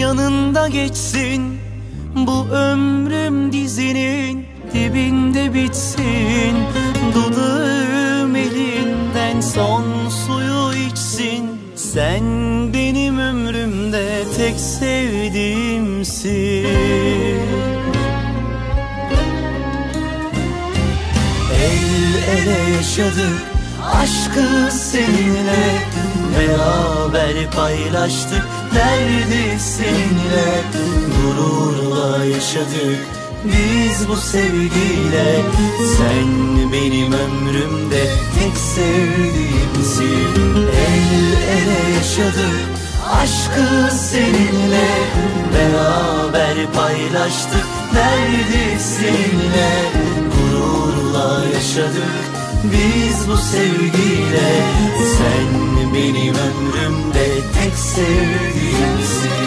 Yanında geçsin Bu ömrüm dizinin dibinde bitsin Dudağım elinden son suyu içsin Sen benim ömrümde tek sevdiğimsin El ele yaşadık aşkı seninle Beraber paylaştık derdi seninle Gururla yaşadık biz bu sevgiyle Sen benim ömrümde tek sevdiğimsin El ele yaşadık aşkı seninle Beraber paylaştık derdi seninle Gururla yaşadık biz bu sevgiyle Sen benim ömrümde tek sevdiğimsin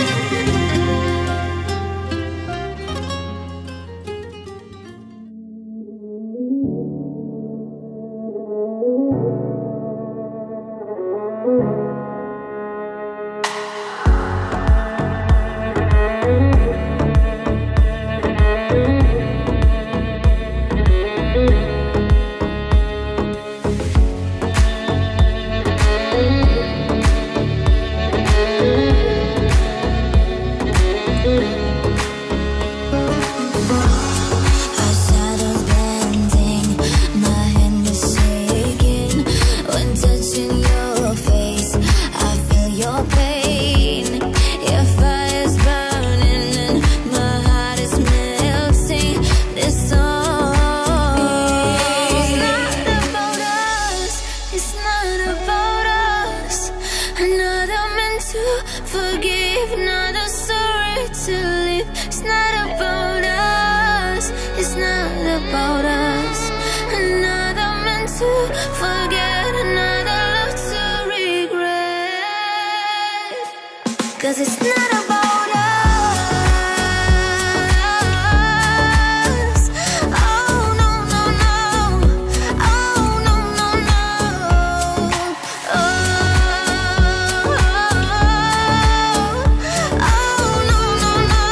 Our shadows blending, my hand is shaking. When touching your face, I feel your pain. Your fire's burning and my heart is melting. This song is not about us. It's not about us. Another man to forgive, another story to live. It's not about us. It's not about us. Another man to forget, another love to regret. 'Cause it's not about us. Oh no no no. Oh no no no. Oh oh no no no.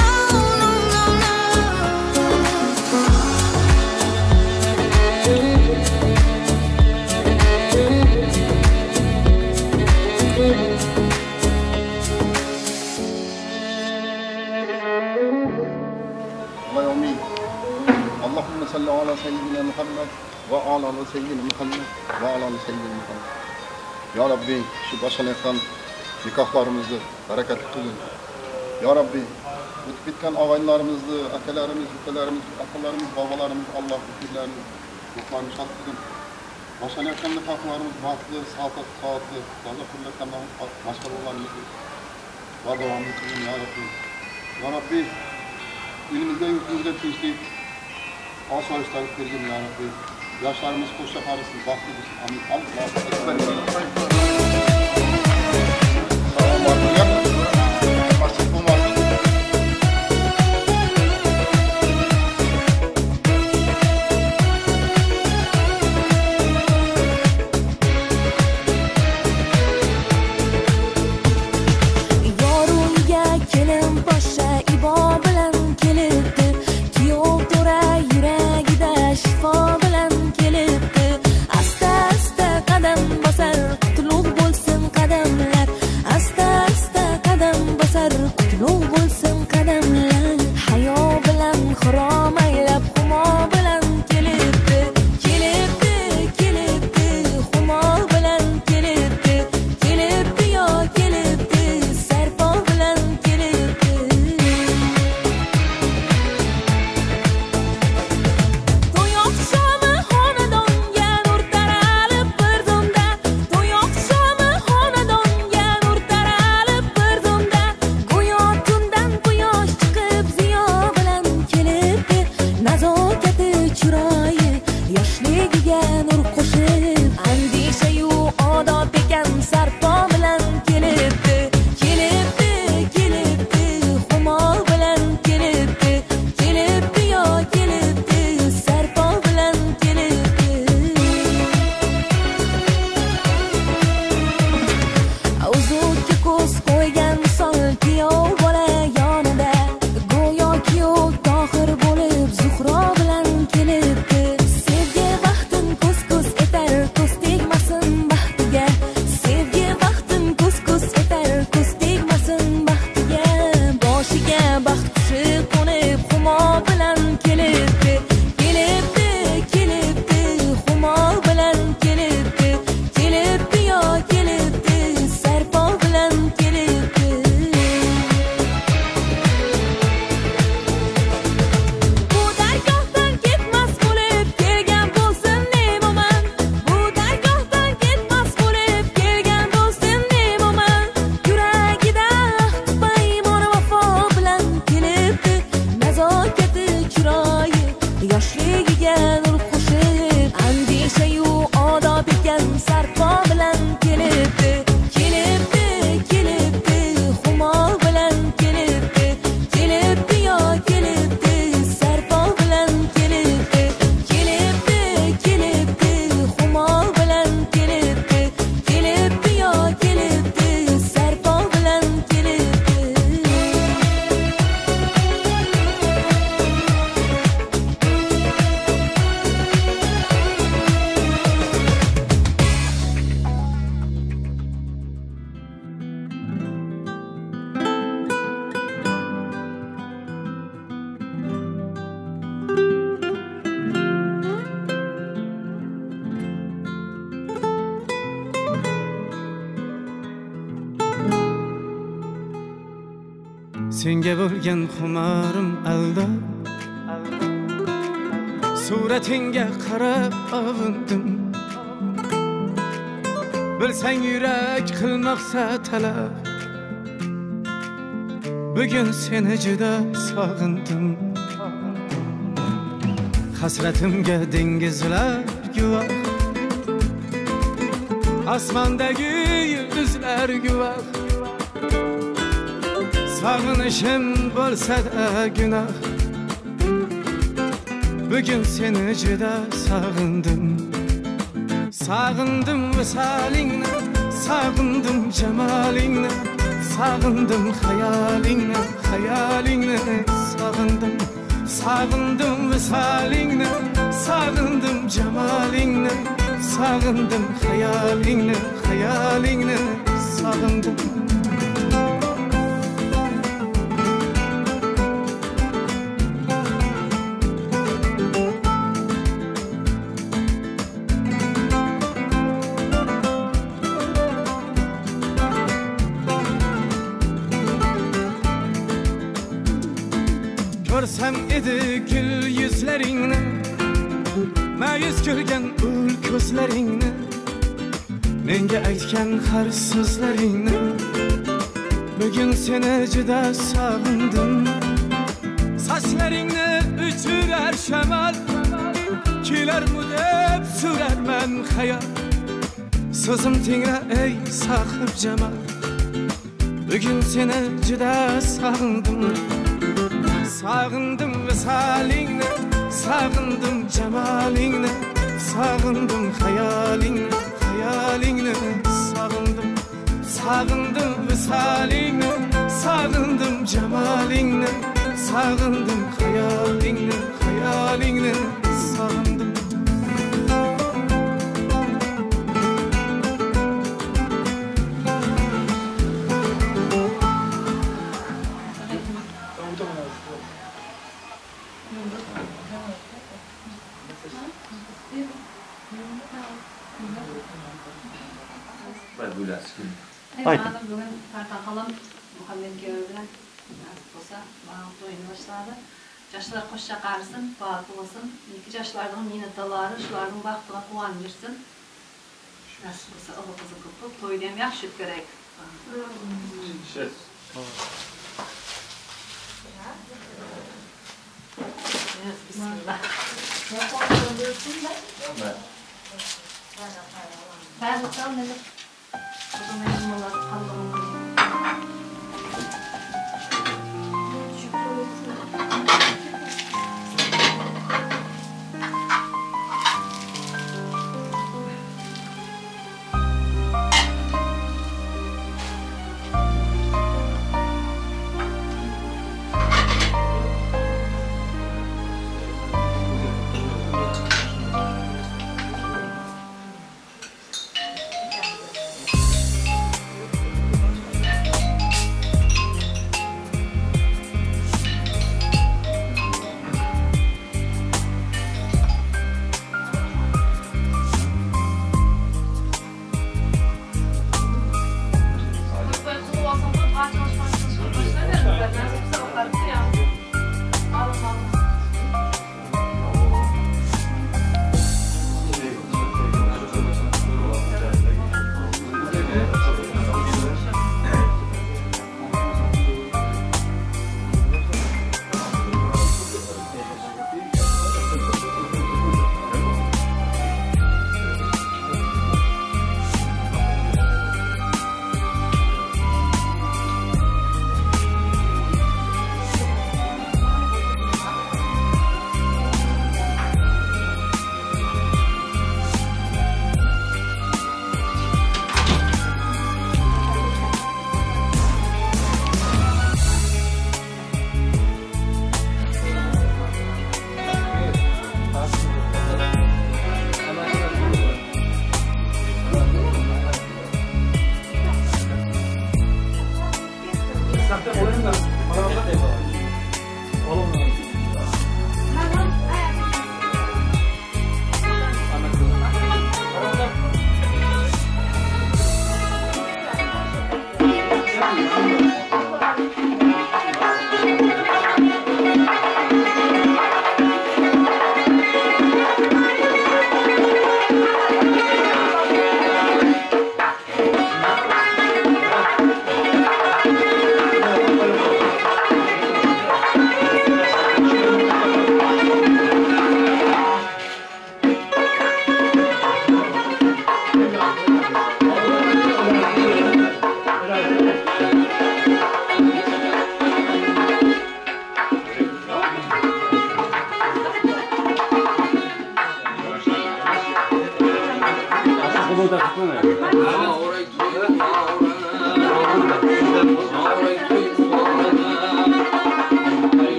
Oh no no no. الله يومين اللهم صل على سيدنا محمد وعلى آل سيدنا محمد وعلى آل سيدنا محمد Ya Rabbi şu başlanayotgan nikohlarimizni barakatli qilgin. Ya Rabbi o'tib ketgan og'aynilarimizni, akalarimiz, ukalarimiz, opalarimiz, bobolarimiz Alloh ularni ruhlarini shod qilgin. Boshlanayotgan nikohlarimiz baxtli, sog'lik, soatli, davlat qurilayotgan mashg'ulotlarimizni bardavomli qilgin ya Rabbi. Ya Rabbi elimizga yurtimizga tinchlik, osoyishtalik bergin ya Rabbi. Yoshlarimiz qo'sha qarisin, baxtli bo'lsin. Amin. Allohu akbar. Salomu alaykum. Masjid bo'lmasin. Yorumga kelin poshsha ibo bilan kelibdi Kuyov to'ra yuragida shifo bilan kelibdi Asta asta qadam bosar qutlug' Sarpo bilan kelibdi. Kelibdi, kelibdi, Xumo bilan kelibdi. Kelibdi yo kelibdi, Sarpo bilan kelibdi. Kelibdi, kelibdi, Xumo bilan kelibdi. Kelibdi yo kelibdi, Sarpo bilan kelibdi. Senga bo'lgan xumorim alda. Suratingga qarab ovindim. Bilsang yurak qilmoqsa talab. Bugun seni juda sog'indim. Hasratimga dengizlar guvoh. Osmondagi yulduzlar guvoh. Sog'inishim bo'lsa-da gunoh. Bugun seni juda sog'indim. Sog'indim visolingni, sog'indim jamolingni, sog'indim xayolingni, xayolingni sog'indim. Sog'indim visolingni, sog'indim jamolingni, sog'indim xayolingni, xayolingni sog'indim. Ko'rsam edi gul yuzlaringni, ma'yus ko'rgan ul ko'zlaringni, menga aytgan har so'zlaringni. Bugun seni juda sog'indim. Sochlaringni uchirar shamol, kelarmi deb so'rarman xayol. So'zim tingla ey sohib jamol, bugun seni juda sog'indim. Sog'indim visolingni, sog'indim jamolingni, sog'indim xayolingni, xayolingni sog'indim. Sog'indim visolingni, sog'indim jamolingni, sog'indim xayolingni, xayolingni sog'indim. Aynen bugün Tartakalım Muhammed Gövü bilen nasip bolsa bana toyunu başladı. Yaşlar koşça qarısın, bahtı olsun. İki yaşlardan minnetdarları, şulardan bahtına kuvan versin. Nasip bolsa ulu kızı kıpıp toyunu hem yaxşı gerek. Bismillah. Ben bakalım ne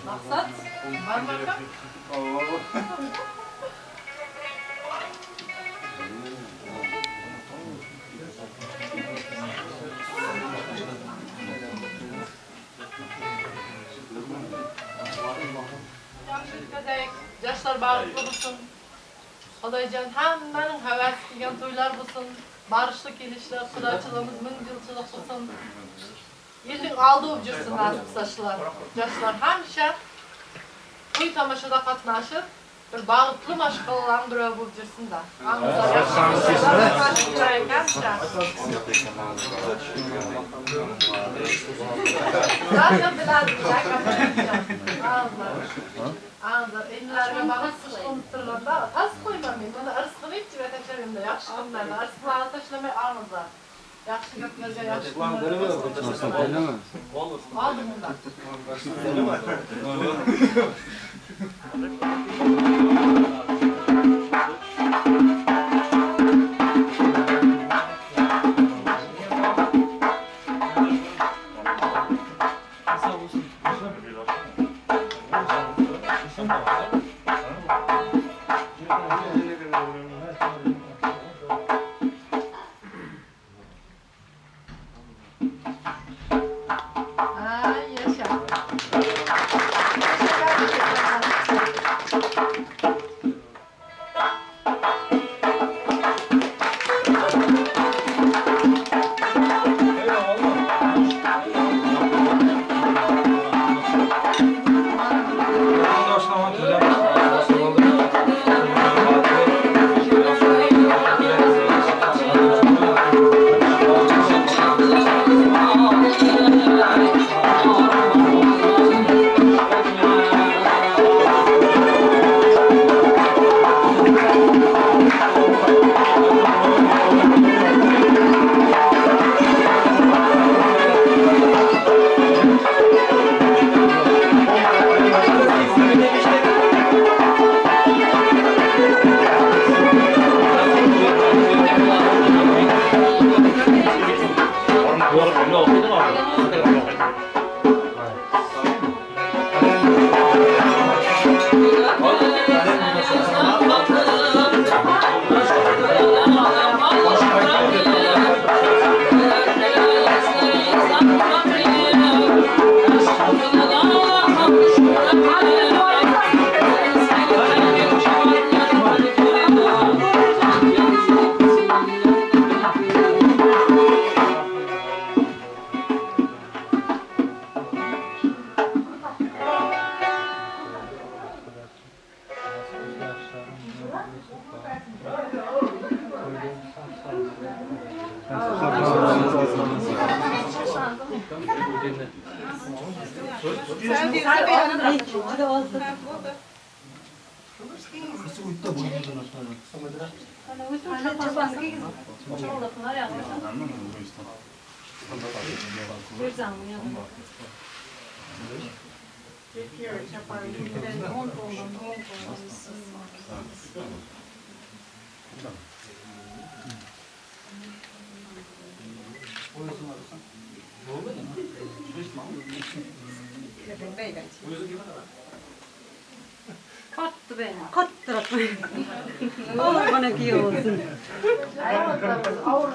Maksat var mı? Ýaşlar bagtly bolsun. Hudaýjan hemmäniň höwes qilgan toýlar bolsun. Barışly kelişler, gudaçylygymyz 1000 ýylçylyk bolsun. Eldiň aldy bolup jürsün nasip saçlar. Ýaşlar hemişe toý tamaşada gatnaşyp, bir bagtly maşgalalaryň birewi bolup jürsün da. Zaten bilerdim. Ağızlar, ellerine bana sıçkınttırlanda, tas koymam men. Bunu ırsqını içime taşlarım da, yaxşı kımlarına, ırsqlarını taşlamay ağızlar. Yaxşı gaplarga yaxşı Aldım bundan. Ay yaşa. Kattı beni. Kattı. Allah bana ki olsun. Ağır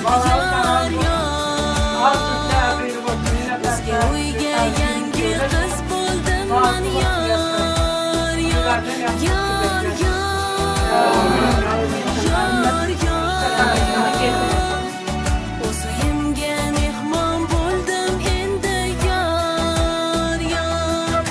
Yor yor O'zga uyga yangi qiz bo'ldim man yor yor Yor yor Yor yor O'z uyimga mehmon bo'ldim endi yor yor.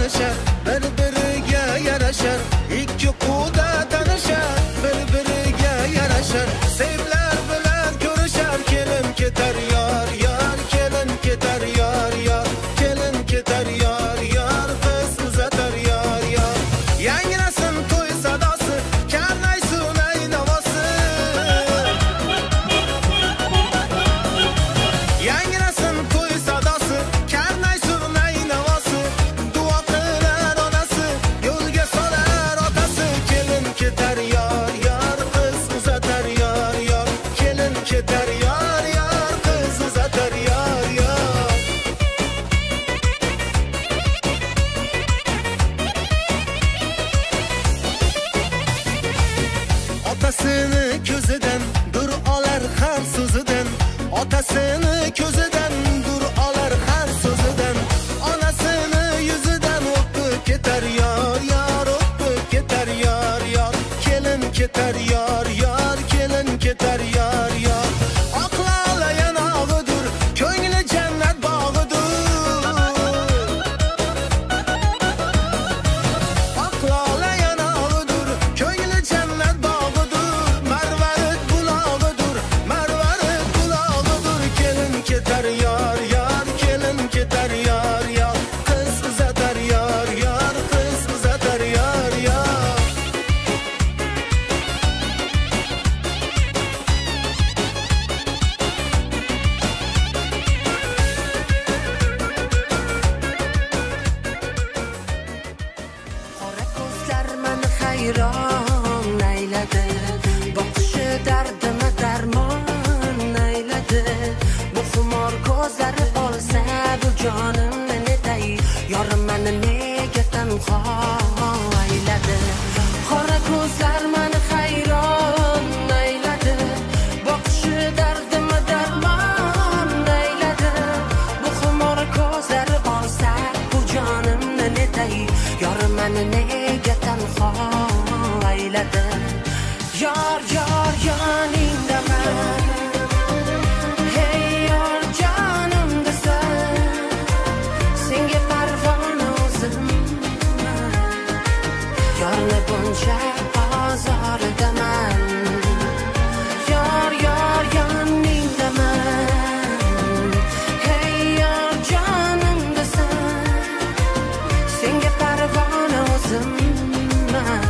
Tanışar, bir-biriga yarashar. Ikki quda tanishar, bir-biriga yarashar. Sevlar bilan ko'rishar, kelin ketar yor yor, kelin ketar yor yor, kelin ketar yor yor, qiz uzatar yor yor. Yangrasin to'y sadosi, karnay sunay navosi. Yangrasin to'y sadosi, karnay surnay navosi. Duo qilar onasi, yo'lga solar otasi. Kelin ketar yor yor, qiz uzatar yor yor. Kelin ketar yor yor, qiz uzatar yor yor. Otasini ko'zidan dur olar har so'zidan, otasini ko'zidan dur olar har so'zidan, onasini yuzidan o'pib ketar yor yor, o'pib ketar yor yor, kelin ketar yor yor, kelin ketar yor yor. Oq lola yanog'idir, ko'ngli jannat bog'idir. Oq lola yanog'idir, ko'ngli jannat bog'idir, marvarid bulog'idir, marvarid bulog'idir. Kelin ketar yor yor, kelin ketar yor yor, qiz uzatar yor yor, qiz uzatar yor yor. Qora ko'zlar meni hayron ayladi, boqishi dardimni darmon ayladi. Bu xumor ko'zlari olsa bu jonimni netay, yorim meni nega tanho ayladi. Qora ko'zlar meni hayron ayladi, boqishi dardimni darmon ayladi. Bu xumor ko'zlari olsa bu jonimni netay, yorim meni nega tanho ayladi. Yor yor yoningdaman, hey yor jonimdasan, senga parvona o'zim, yorni buncha ozoridaman. Yor yor yoningdaman, hey yor jonimdasan, senga parvona o'zimman,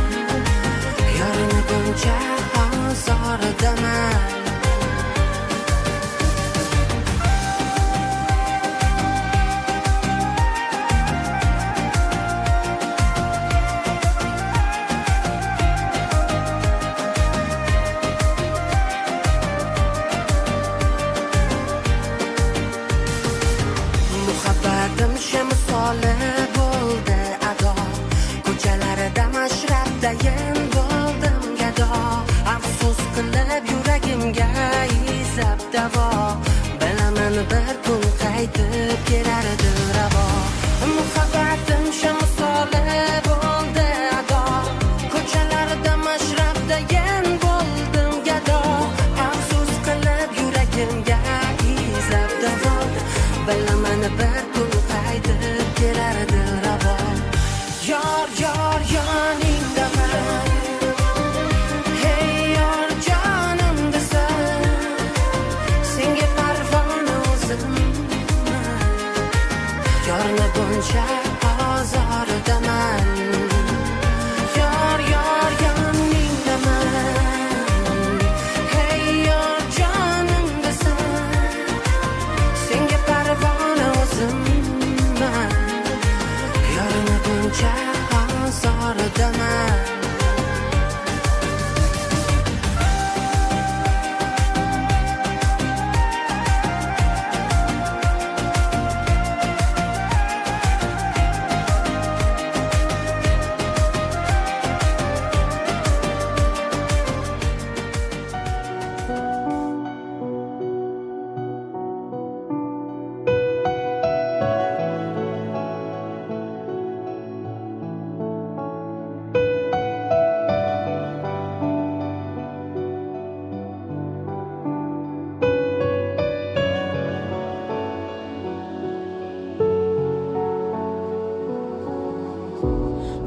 yorni buncha ozoridaman. Muhabbatim shamsoli bo'ldi ado, ko'chalarida mashrabdayin bo'ldim gado. Afsus qilib yuragimga izlab davo, bilaman bir kun qaytib kelardi ravo. Muhabbatim shamsoli bo'ldi ado, ko'chalarda mashrabdayin bo'ldim gado. Afsus qilib yuragimga izlab davo, bilaman bir kun qaytib kelardi ravo. Yor yor yoningdaman, hey yor jonimdasan, senga parvona o'zim, yorni buncha ozoridaman. Yor yor yoningdaman, hey yor jonimdasan, senga parvona o'zimman, yorni buncha ozoridaman.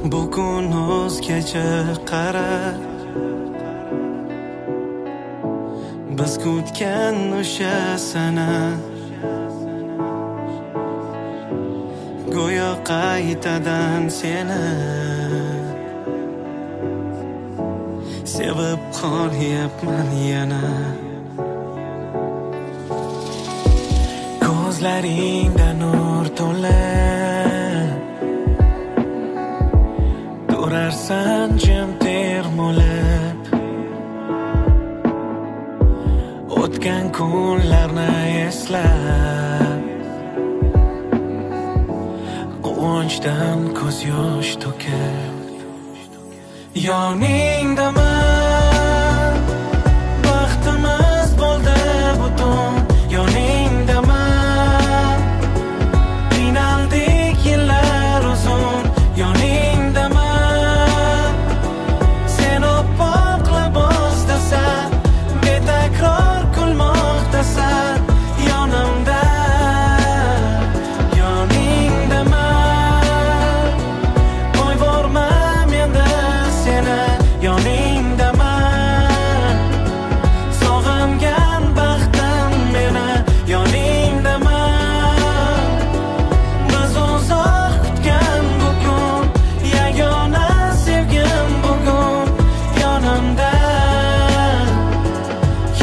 Bu kun o'zgacha qara. Biz kutgan o'sha sana. Go'yo qaytadan seni sevib qolyapman yana. Ko'zlaringda nur to'la, turarsan jim termulib. O'tgan kunlarni eslab, quvonchdan ko'z yosh to'kib. Yoningdaman, baxtimiz bo'ldi butun. Yoningdaman, qiynaldik yillar uzun. Yoningdaman, sen oppoq libosdasan, betakror kulmoqdasan. Yonimda, yoningdaman, qo'yvorma menda seni. Yoningdaman, sog'ingan baxtim meni. Yoningdaman, biz uzoq kutgan bu kun, yagona sevgim bugun. Yonimda,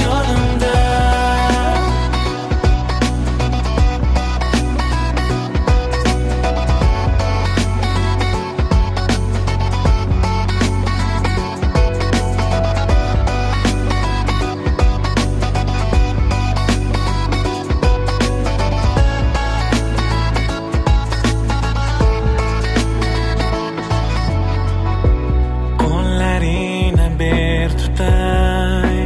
yonimda. Qo'llaringni ber tutay,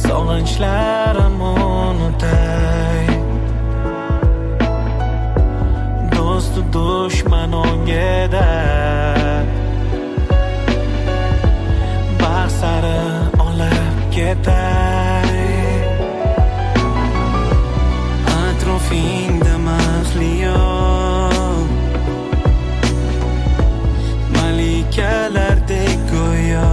sog'inchlarim unutay. Do'st dushman o'ngida, baxt sari olib ketay. Atrofingda mahliyo, malikalardek go'yo.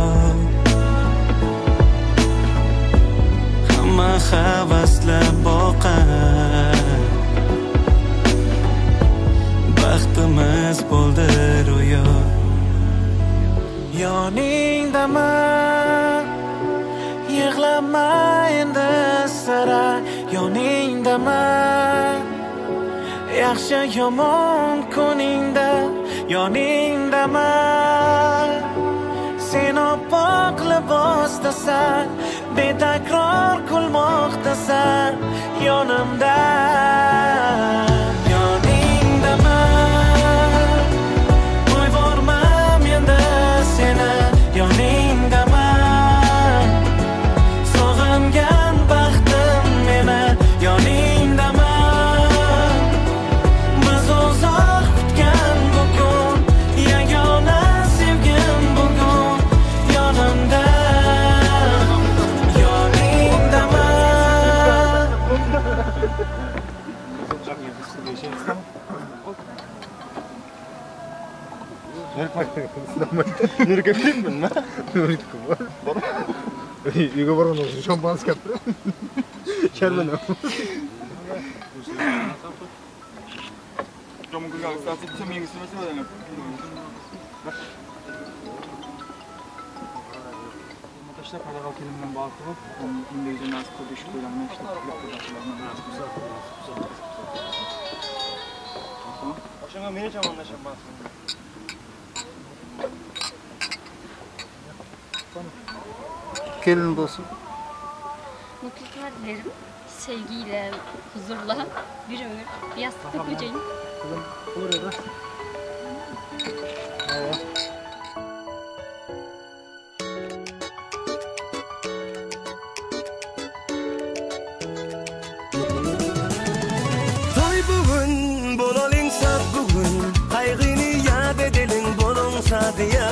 Hamma havaslab boqar, baxtimiz bo'ldi ro'yo. Yoningdaman, yig'lama endi sira. Yoningdaman, yaxshi yomon kuningda. Yoningdaman, sen oppoq libosdasan, betakror kulmoqdasan. Yonimda, yoningdaman, qo'yvorma menda seni. Yoningdaman, sog'ingan baxtim meni. Yoningdaman, biz uzoq kutgan bu kun, yagona sevgim bugun. Yonimda, yoningdaman. Nurga beribman, Nurga bor. Bor. Uyga borgandan so'ng шампанский olib turaman. Sharman. Taşlar para kelimden bağlı İngilizce nasıl konuşup öğrenmek işte. Ошоңо мен жаман шампанский. Gelin olsun. Mutluluklar dilerim. Sevgiyle, huzurla bir ömür bir yastıkta kocayın. Olur ya da. Toy bugun, bo'laling shod bugun, qayg'ini yad edeling, bo'ling shadiya.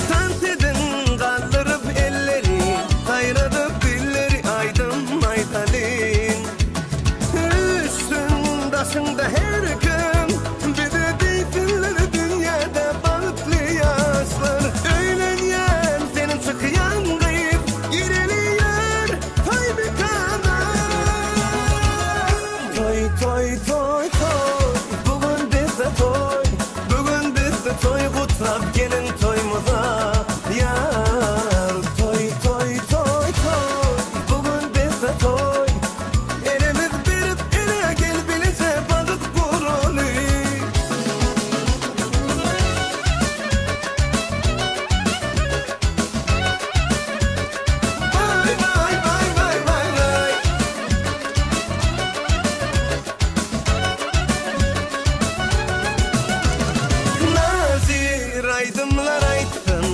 Tant edin, qaldırıp elleri, qayradıp dilleri, aydım aytalin. Üstün daşında her kim, bizi toy toy Bugün bizde toy Bugün bizde toy Kutlap gelin toyumuza Yar toy toy toy toy Bugün bizde toy Elimiz berip ele gel bilece balık gurulu Vay vay vay vay vay vay Nazir aydımlar aytsın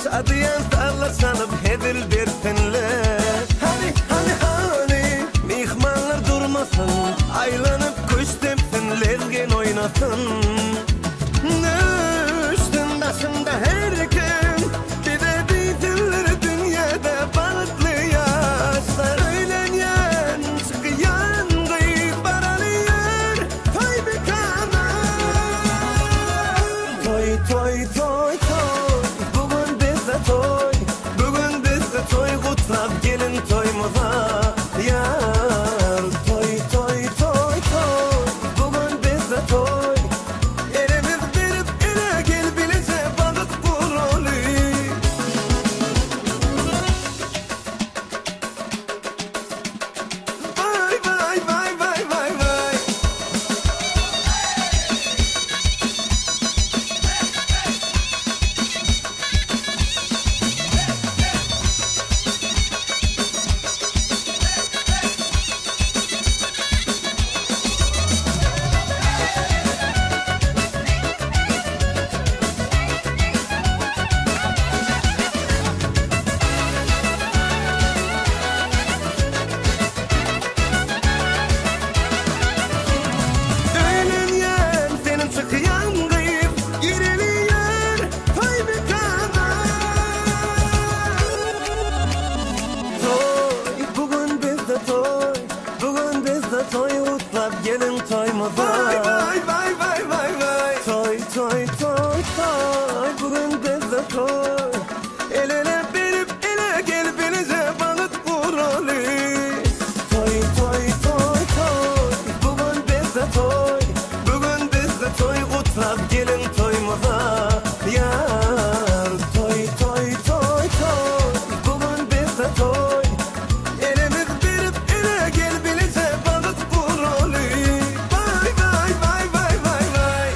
Sadıyan sağlar sanıp hedil bersinler Hani hani hani Mihmanlar durmasın Aylanıp kuş tepsin Lezgin oynasın Nüştün daşında her kim Bize bitirir dünyada balıklı yaşlar Öylenyen çıkıyan kıyık baralıyor Toy bir kana Toy toy toy toy Bugün bizde toy Bugün bizde toy Kutlap gelin toyumuza Yar toy toy toy toy Bugün bizde toy Elimiz berip ele gel bilece balık gurulu Vay vay vay vay vay vay Öğlenyen senin çıkıyan kıyıp Gireliyor toy bir kadar Toy bugün bizde toy Bugün bizde toy Utlap gelin toyumuza Vay vay vay vay vay vay Toy toy toy toy Bugün bizde toy El ele verip ele gel bilece balık vuralı Toy toy toy toy Bugün bizde toy Bugün bizde toy Kutlap gelin toyumuza Yar toy toy toy toy Bugün bizde toy Elimiz berip ele gel bilece balık vuralı Vay vay vay vay vay vay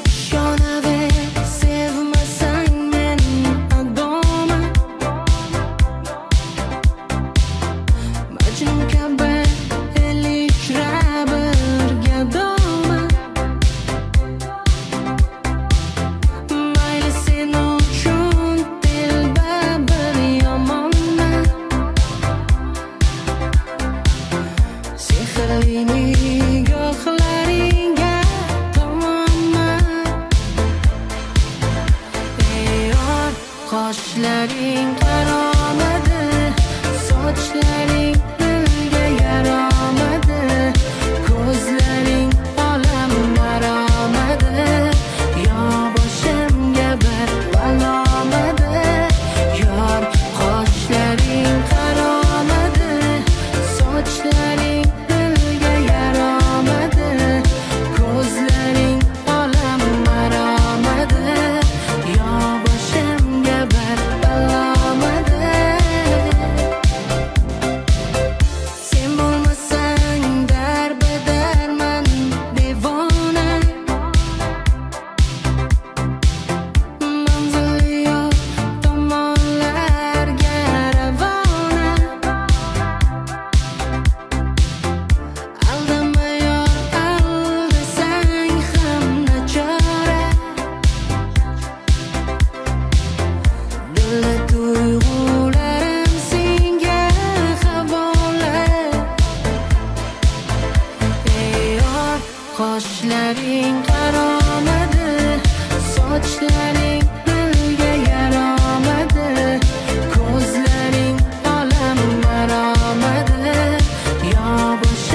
Ishonave sevmasang meni aldama Majnun kabi el ichra birga doma Mayli sen uchun telba bir yomonman Sehrli nigohlaringga tomonman Ey yor, qoshlaring qaromadi, sochlaring dilga yaramadi, ko'zlaring olam maromadi, yo boshimga bir balomadi. Yor, qoshlaring qaromadi, sochlaring dilga yaramadi, ko'zlaring olam maromadi, yo boshimga bir balomadi. Sen bo'lmasang darbadarman devona Manzili yo'q tomonlarga ravona Aldama yor aldasang ham nachora Dilda tuyg'ularim senga havola Ey yor, qoshlaring qaromadi, sochlaring dilga yaramadi, ko'zlaring olam maromadi, yo boshim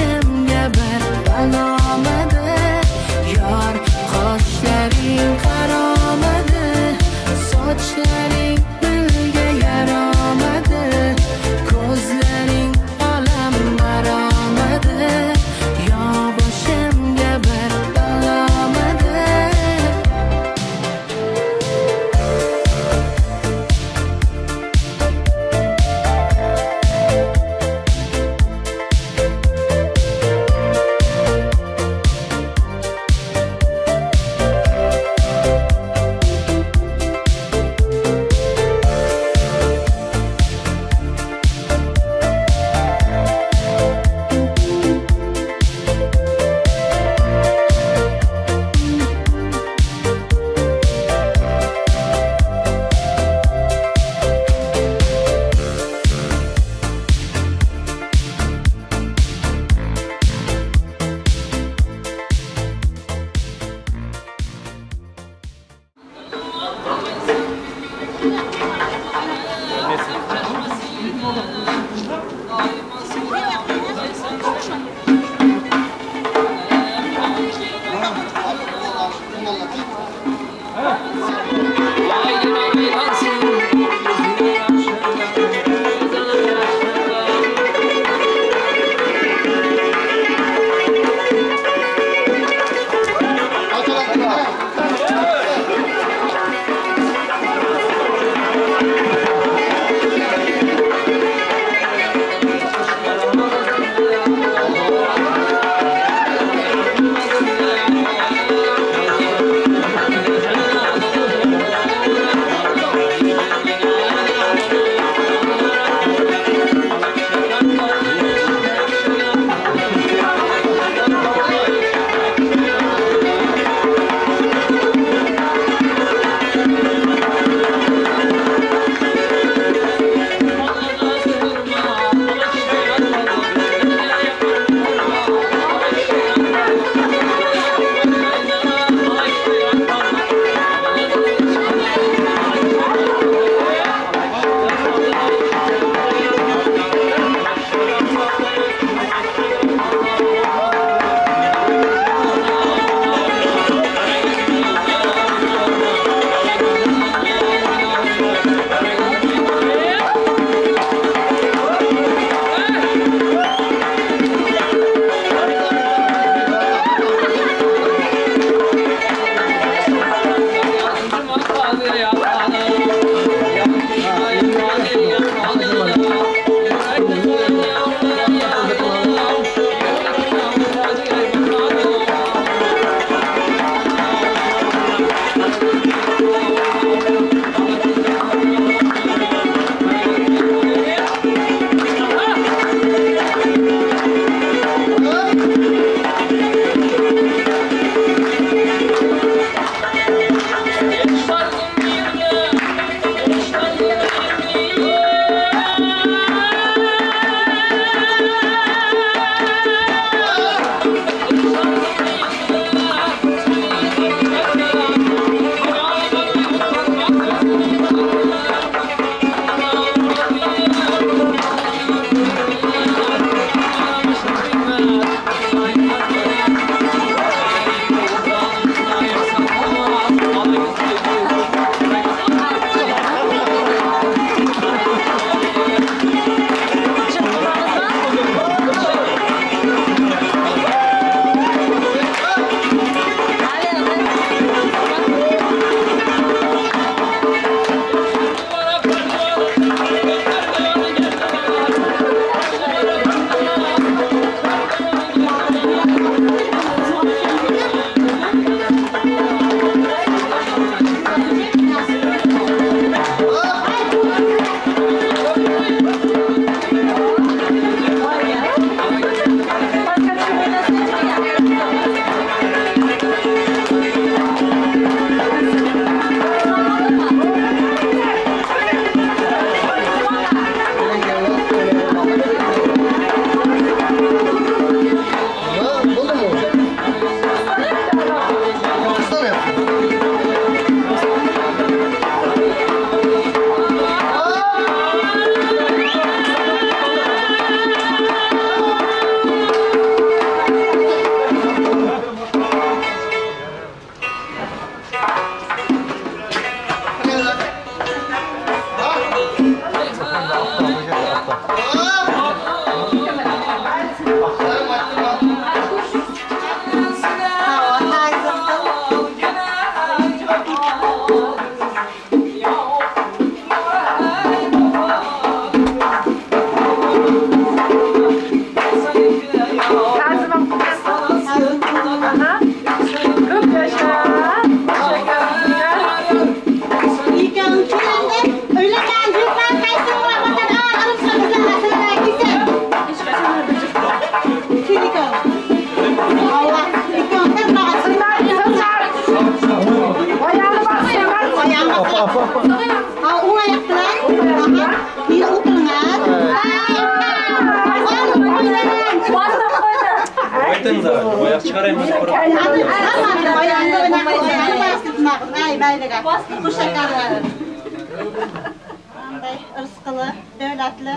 Anday ıryskyly, döwletli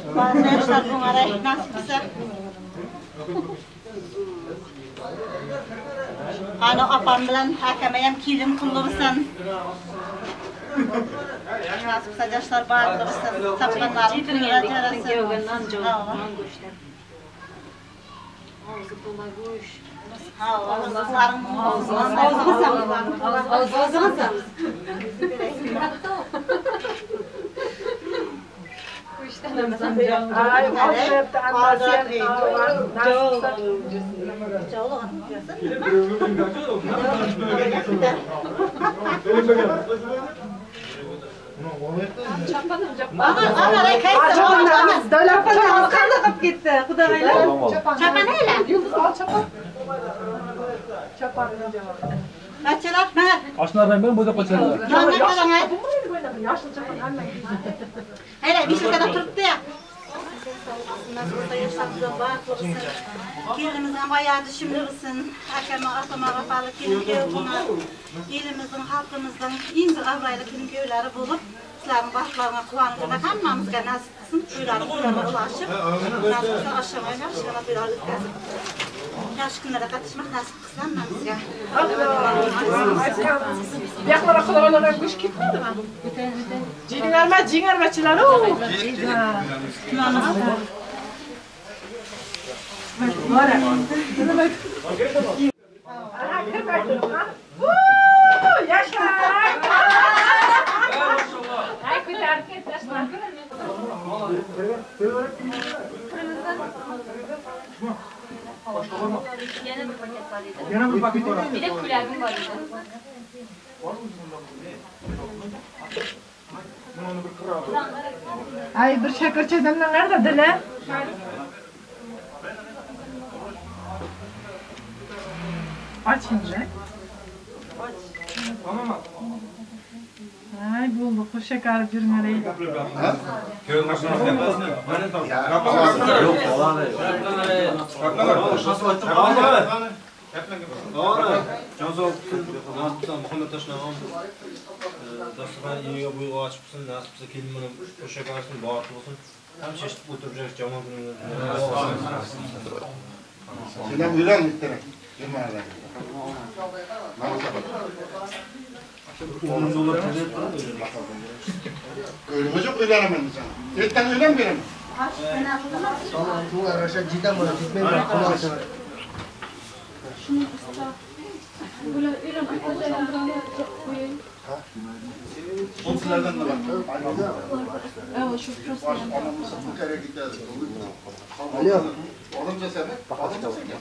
Ýaşlar buňara nasip bolsa. Hany apam bilen akama hem kelin pully bolsun. Nasip bolsa ýaşlar barly bolsun. Tapganlaryň puluna jarasyn. Ogzy tola goş. Qanaqa qilib ketdi, qudag'aylar? Chapan ayla. Yulduz ol chapan. Chapanni Bachalar, mana Oshnalar bilan bu yoqqa qochadilar. yondan qarang. ay. Yoshil chapan hamma Hayla, beshikada turibdi ya. Kelinimizning oyog'i tushimli bo'lsin, akama, opama vafoli kelin kuyov bo'lsin. Elimizning, xalqimizning eng bir obro'li kelin kuyovlari bo'lib, sizlarning baxtlaringga quvonishini hammamizga nasib qilsin. To'ylarni to'ylarga ulashib, nasib qilsa oshxona yaxshigina to'ylar o'tkazib, yaxshi kunlarda qatnashmoq nasib qilsin hammamizga. Buyoqlara qulog'larga go'sht ketmadimi? Jinglarma, jingarmachilar-u. Aha, kirmay turib, ha? Vuu, Yashang! Ay, ko'tarib ket, tashla. Yana bir paket bor edi. Yana bir paket bor. Bir de kulabim bor edi. Ay, bir shakarcha damlangar da dili. Och endi. Ay, bo'ldi, qo'sha karib yuringlar. ey. Dasturxon eniga bo'yga ochib qilsin, nasib qilsa kelin bilan qo'sha karsin, baxtli bo'lsin. Hamisha eshitib o'tirib yomon kunlar. Sen ham uylan ertaroq. O'limi yo'q, uylanaman desam. Ertaga uylan beraman. Sizlardan da bor. Onamiz bu kerak ketadi. Odam jasadi, odam jasadi.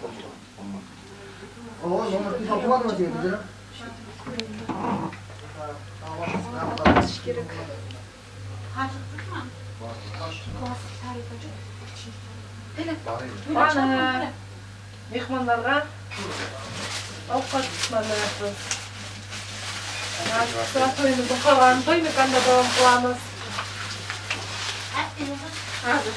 Mana mehmonlarga ovqat pishirmayapmiz. Nasib qilsa to'yimizni qolgan to'y makonda davom qilamiz. Hozir.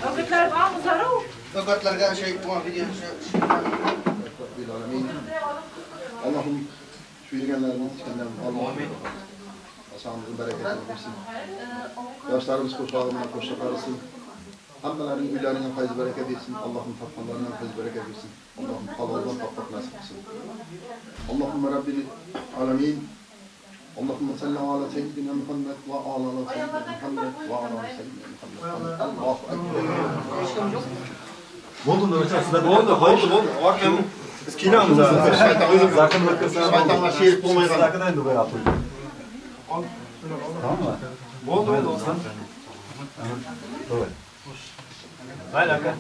Ovqatlar bormi, zarur? Ovqatlarga şey Allah'ım şu yeganlarimiz, içkenlerimiz Allah'ım aşağımızın bereketini versin. Yaşlarımız koşağımına koşa karısın. Hammalaring uylaringga fayz baraka bersin. Allohim topganlaringga fayz baraka bersin. Allohim haloldan topib nasib qilsin. Allohumma robbil alamin. Allohumma salli ala sayyidina Muhammad va ala sayyidina Muhammad va ala sayyidina Muhammad. Allohu akbar. Bo'ldi, bo'ldi, bo'ldi, bo'ldi. Biz kelamiz. Shaytonlar sherik bo'lmaydi. Bo'ldi, bo'ldi. Mayli aka.